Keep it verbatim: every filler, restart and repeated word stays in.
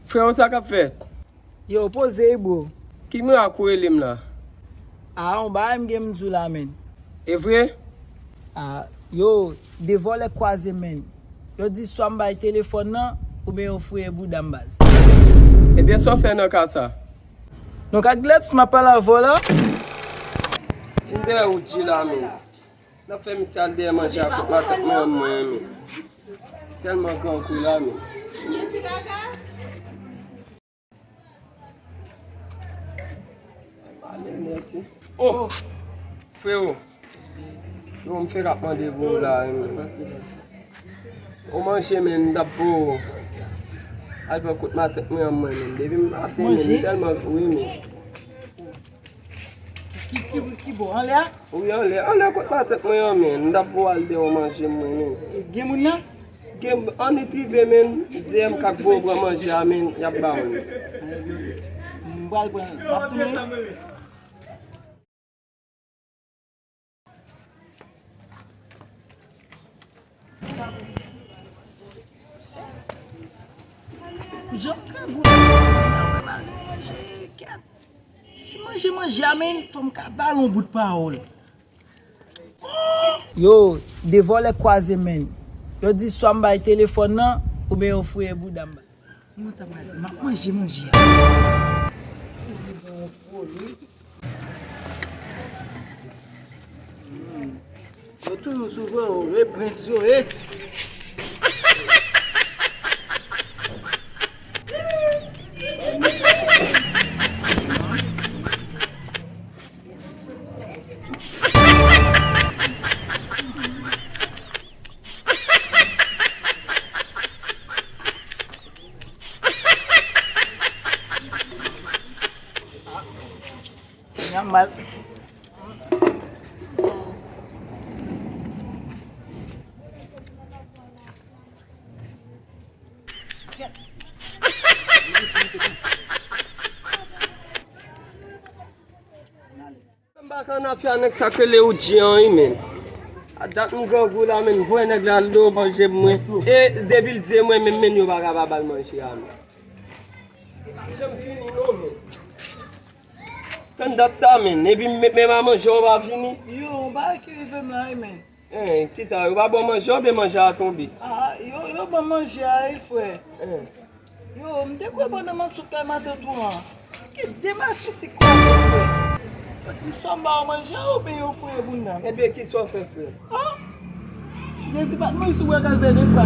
Freo, sa k ap fèt? Yo, poze wi, bro. Ki mirak ou rele m la? A, yon bagay m gen m di w la, menn. E vre? A, yo, de vòlè kwaze, menn. Yo di swa m bay telefòn nan, oubyen yo fouye bouda m, baz. Ebyen, sa w fè nan ka sa? Donk, ak Glèts, m ap pale avè w la. Ti m dèyè ou di la, menn. N ap fè misye al dèyè manje a kot matant mwen an, mwen, menn. Tèlman grangou la, menn. Oh! Freo. Yo, m fèk ap mande pou w la, menn. Ou manje, menn, m t ap voye w al pran kot matant mwen an, mwen, menn. Depi m maten, menn, m tèlman, wi, menn. Ki, ki, ki bò? Anlè a? Wi, anlè, anlè kot matant mwen an, menn. M t ap voye w al dèyè w manje, mwen, menn. Gen moun la? Gen, annik rive, menn. Di M K k voye w pran manje a, menn. Y ap ba w li. M pral pran l. M ap tounen. Jan grangou la, se mwen nan wè mal nan manje, kèt. Si manje, manje a, menn, fò m ka ba l yon bout pawòl. Yo, de vòlè kwaze, menn. Yo di swa m bay telefòn nan, oubyen yo fouye bouda m. Moun sa pral di, m ap manje manje a. Yo toujou sou vre, yo, e prens yo, e. Nòmal. M pa ka nan afè a nèg sa k rele Oudji an, wi, menn. A dat m grangou la, menn. Voye nèg la al dèyè manje mwen. E depi l di e mwen menm, menn, yo pa ka pa ba l manje a, menn. Ki jan m fini non, menn. Tann dat sa, menn. Epi m met men m a manje, w pa vini. Yo, yon bagay ki rive m la, wi, menn. Eh, kisa, yo pa ba w manje a oubyen manje a tonbe? Ah, yo, yo ban m manje a, wi, frè. Eh. Yo, m te kwè pandan m ap sot kay matant ou an, gen de masisi kwè, frè. Yo di m swa m ba yo manje a oubyen yo fouye bouda m. Ebyen, kisa w fè, frè? Ah! Jezi pa t mouri sou bwa Kalvè de frè.